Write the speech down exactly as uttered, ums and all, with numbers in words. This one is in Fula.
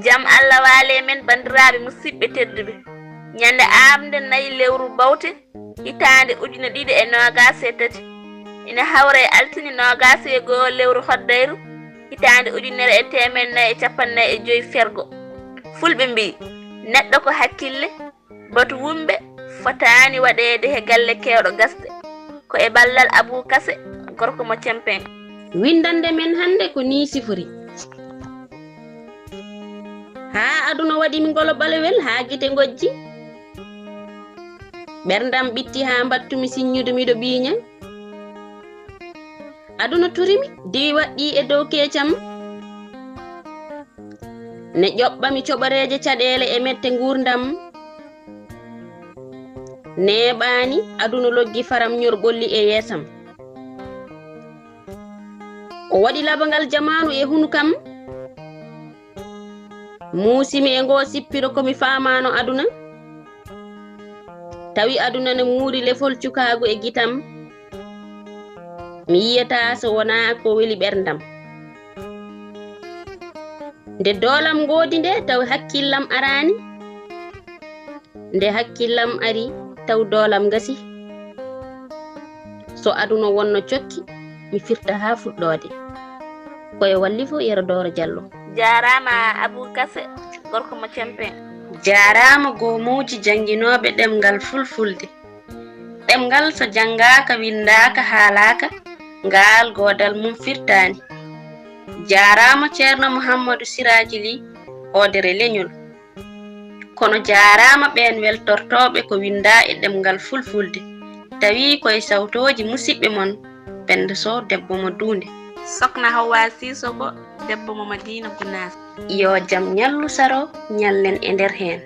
Jam Allah waale men, banndiraaɓe musidɓe tedduɓe. Ñande aamde nayi lewru bawte, hitaande ujune ɗiɗi e noogaas e tati, ina hawra e altine noogaas e goo lewru hoddayru, hitaande ujunere e teemeɗɗe nayi e capanɗe nayi e joy fergo. Fulɓe mbii, neɗɗo ko hakkille, batu wumɓe fotaani waɗeede he galle keewɗo gasde. Ko e ballal Abuu Kase, gorko mo Cempen. Winndannde men hannde ko nii sifori. Haa aduna waɗi mi ngolo ɓalewel haa gite ngojji. Ɓerndam ɓitti haa mbattumi siññude miɗo ɓiiña. Aduna turimi, diwi waɗɗi e dow keecam. Ne ƴoɓɓa mi coɓoreeje caɗeele e mette nguurndam. Neeɓaani, aduna loggi faram ñorɓolli e yeesam. O waɗi labangal jamaanu e hunukam. Muusimi e ngoo sippiro ko mi faamaano aduna. Tawi aduna ne muuri lefol cukaagu e gitam. Mi yiyataa so wonaa ko weli ɓerndam. Nde doolam ngoodi nde, tawi hakkillam araani. Nde hakkillam ari, taw doolam gasi. So aduna wonno cokki, mi firta haa fuɗɗoode. Ko e wallifo Yero Dooro Jallo. Jaaraama Abuu Kase, gorko mo Cempen. Jaaraama goomuuji jannginooɓe ɗemngal Fulfulde. Ɗemngal so janngaaka, winndaaka, haalaaka, ngaal goodal mum firtaani. Jaaraama Ceerno Muhammadu Siraaji Lih, hoodere leñol. Kono jaaraama ɓeen weltortooɓe ko winndaa e ɗemngal Fulfulde, tawi ko e sawtooji musiɓɓe mon, Pennda Sow, debbo mo Duunde. Sokna Hawwa Siisoko, debbo mo Madiina Gunaas. Yo jam ñallu Saro, ñallen e nder heen.